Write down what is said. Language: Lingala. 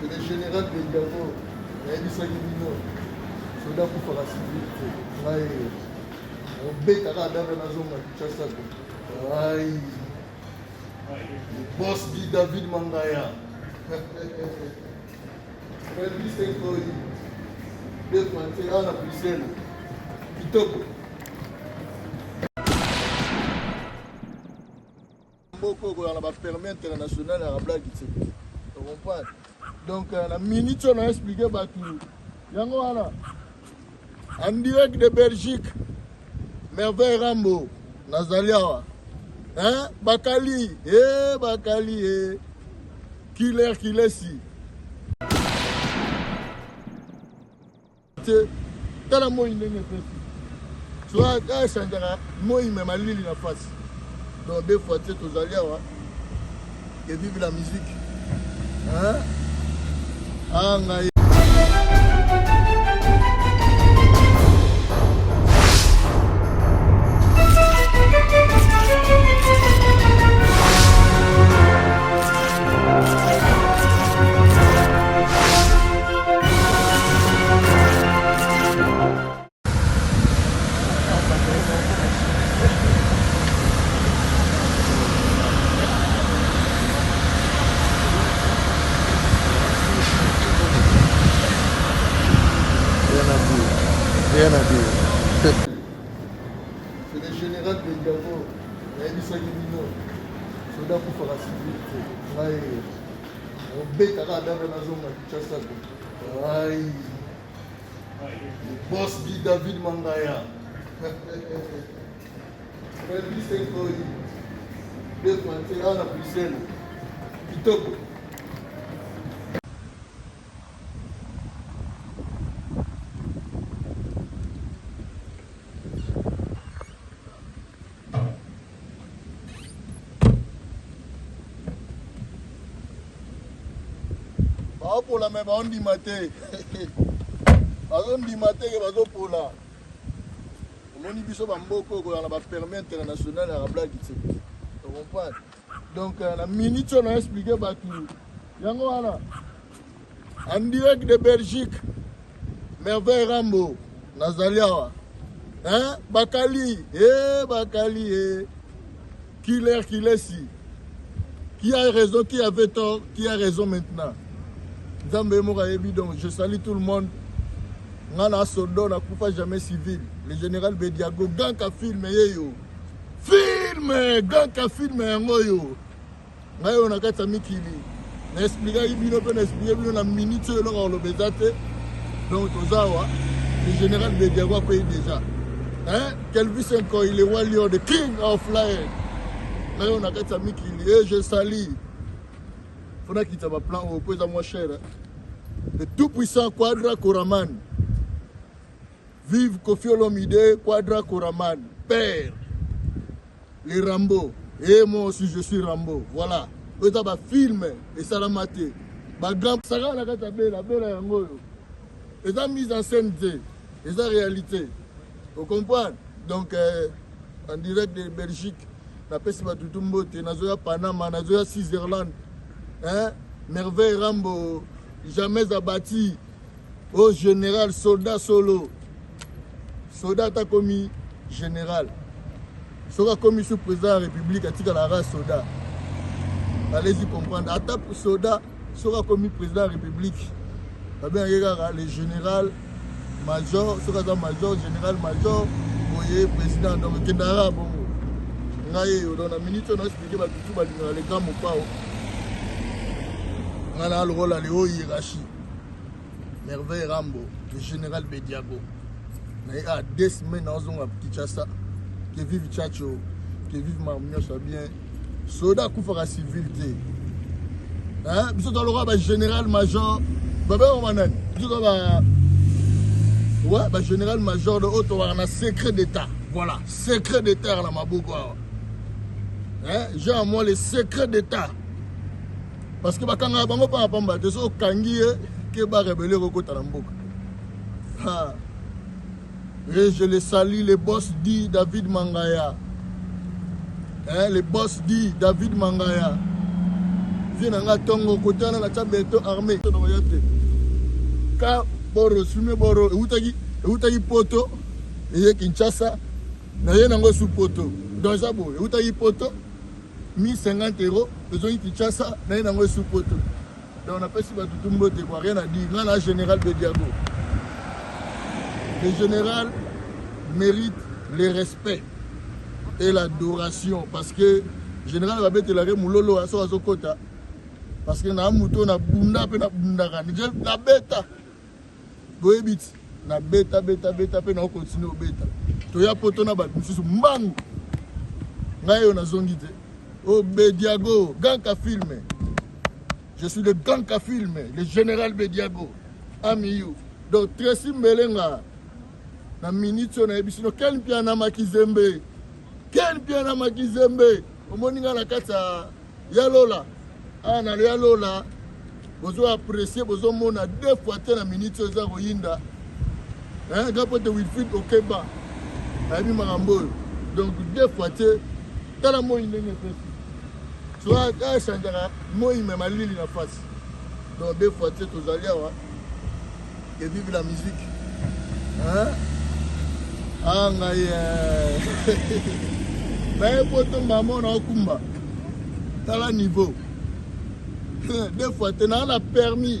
C'est le général Bendiavo. Nayebisaki bino soda akufaka civil te. Ngai obetaka adaka nazonga Kinshasa ko. Ai. Le boss dit David Mangaya. Elvis Nkoyi. Deux Français awa na Bruxelles. Kitoko. Mboka oyo na ba permis international ya blague te. Comprendre? Donc euh, na minute oyo na expliquer bato yango wana en direct de Belgique Merveille Rambo nazali awa hein bakali eh bakali eh killer kilesi te tala moi ndenge epesi soit echangeaka moi me malili na face donc deux fois te tozali awa que vive la musique hein? ah ngai Rien à dire. Rien à dire. C'est le général Bendiavo. nayebisaki bino soda akufaka civil te ngai obetaka adaka nazonga kinshasa ko ai le boss dit david mangaya elvis nkoyi deux français awa na bruxelles kitoko Baopola me baondima te bazondima te ke bazopola omoni biso bamboka oyo kozala na bapermis international ya blague te ocomprendre donc euh, na minute oyo na explike bato yango wana en direct de belgique Merveille Rambo nazali awa hein bakali eh bakali eh killer kilesi qui a raison qui avait tort qui a raison maintenant nzambe ye moko ayebi donc je salue tout le monde nga na sodo nakufa jamais civil le général bediago ganka filme yeyo filme ganka filme yango oyo Ngai oyo na kati ya mikili na explikaki bino mpe na explike bino na minute oyo eloko koloba eza te donc toza awa le général bediago akwei déjà hein? Kelvis Nkoy le roi lion the king of lion ngai oyo na kati ya mikili e je sali fo nakita baplan oyo mpo eza mwa cher le tout puissant Quadra Koraman vive Koffi Olomide Quadra Koraman père Les Rambo. Et moi aussi je suis Rambo. Voilà. Oyo eza ba film esalama te. Ba grand saka na kati ya bela bela yango oyo. Eza mise en scène te. Eza réalité. Vous comprenez? Donc euh, en direct de Belgique napesi bato tu mbote nazoya Panama nazoya Switzerland hein? Merveille Rambo jamais abati Oh general soldat solo. Soldat ata komi general. Soki akomi sous président ya république atikala kaka soldat. Allez-y comprendre. Ata soldat soki akomi président ya république babengaki kaka le général major soki aza major général major boye président donc ekendaka kaka bongo ngai eyo donc na minute oyo naexplike bato tu balingaka le grand mopao ngai na lokola leo hiérarchie Merveille Rambo, le général Bediago. Na a deux semaines nazonga Kinshasa. Que vive Chacho, que vive Marmios bien. Soda akufaka civil te. Hein? Biso toloka ba général major, ba ba banani. Biso to ba Ouais, ba général major de haut na secret d'état. Voilà, secret d'état na maboko awa. Hein? J'ai en moi le secret d'état. Parce que bakangaka bango pamba pamba te soki okangi ye ke ba rebelle ekokota na mboka. Ha. Et je le salue, le boss dit David Mangaya. Hein, le boss dit David Mangaya. Vie na nga tongo kote wana natya beton armé nakoya te ka boro sume boro ewutaki ewutaki poto eye Kinshasa na ye nango su poto donc eza boye ewutaki poto 1050 euros ezongi Kinshasa na ye nango esu poto donc napesi bato tu mbote quoi rien à dire nga na général Bediago le général mérite le respect et l'adoration parce que général babetelaka mololo soki azokota parce que na moto nabunda mpe nabundaka nabeta boyebi ti nabeta beta beta mpe naokontinue obeta toya poto na bato mosusu mbangu ngai oyo nazongi te obediago ganka filme je suis le ganka filme le général bediago amiyu donc tracy mbelenga na minute oyo nayebisi no ken mpiana makizembe ken mpiana makizembe omoni ngai na kati ya lola awa na ya lola bozo apprécier bozomona deux fois te na minute oyo eza koyinda nga po te wilfrid okeba ayebi makambo oyo donc deux fois te tala moi ndenge epesi so achangeaka moi me malili na face donc deux fois te tozali awa que vive la musique hein? ah ngai eh. naye poto mama na okumba tala niveau deux fois te naa na permis.